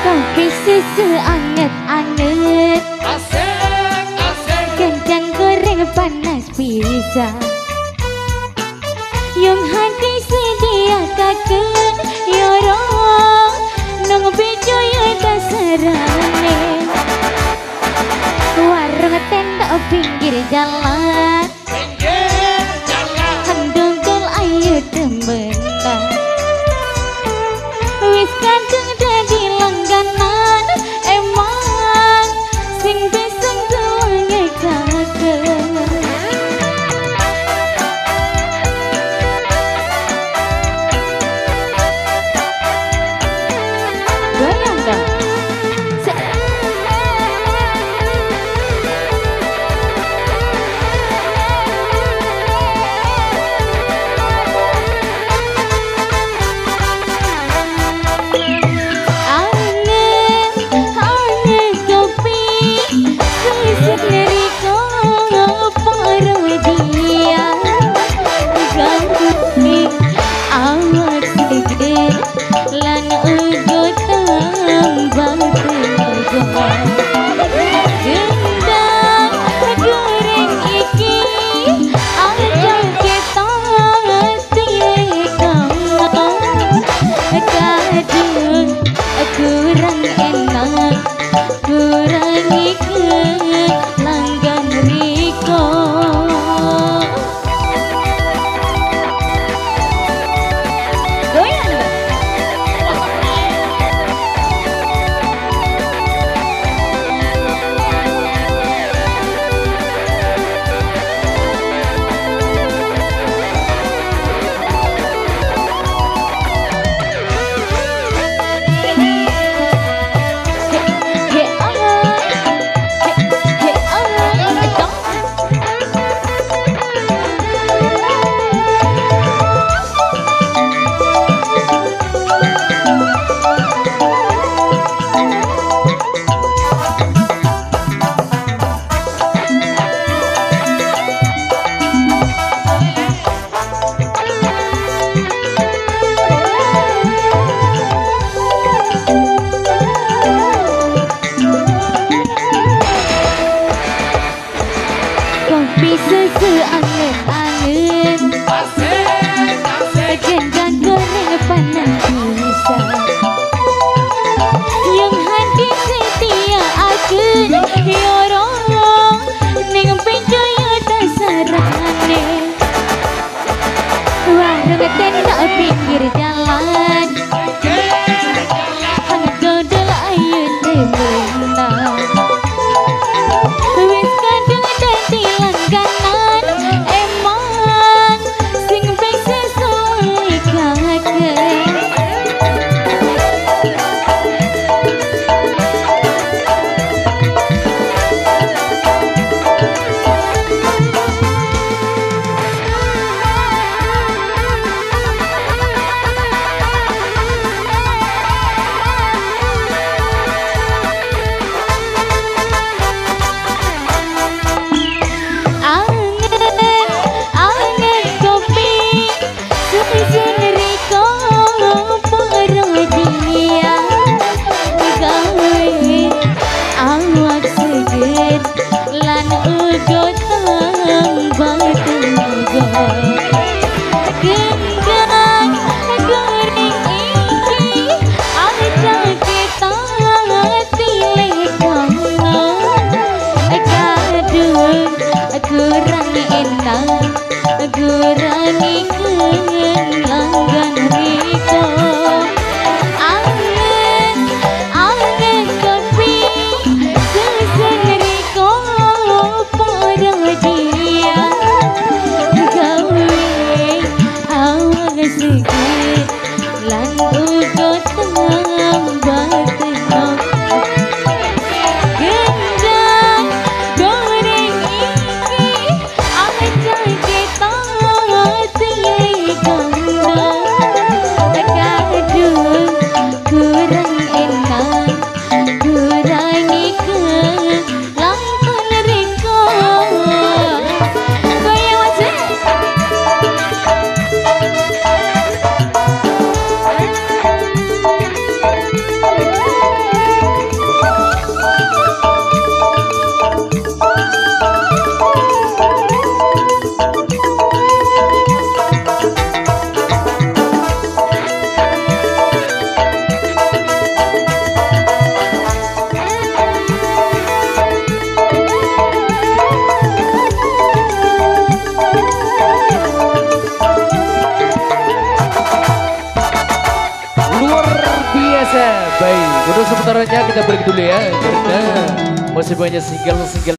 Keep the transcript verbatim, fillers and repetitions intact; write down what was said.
Kopi susu anget-anget. Asik, asik. Kentang goreng panas bisa. Yung hati sedia kakek yorong. Nung bejo ya kasarane. Warung tenda pinggir jalan. Pinggir jalan. Handungkul ayu demenan. Wis kadung dadi langganan. Emang sing bisa ngelangi kakek. Goyang dong. Se- Anget, anget kopi, sisik neriko, poro dia. Gawe awak seger, lan uga tambah tenaga. Gendang goreng iki aja ketok tilik. Kadung kurang enak, kurang iki langgan riko. Goyang, Mbak. Kopi susu anget-anget. Asik, asik. Gendang goreng panas bisa. Yang hati setia aku yorong. Ning pintu ya dasarane. Warung tenda pinggir jalan. Hang dodol ayu temenan. Wis kadung dadi langganan. Emang sing bisa suwe kakek. Anget, anget kopi. Susun riko poro dia. Gawe awak seger lan uga tambah tenaga. Gendang goreng iki aja kita pilih kamu. Kadung kurang enak, kurang iken langgan riko. Baik, untuk sementaranya kita break dulu ya. Karena masih banyak single-single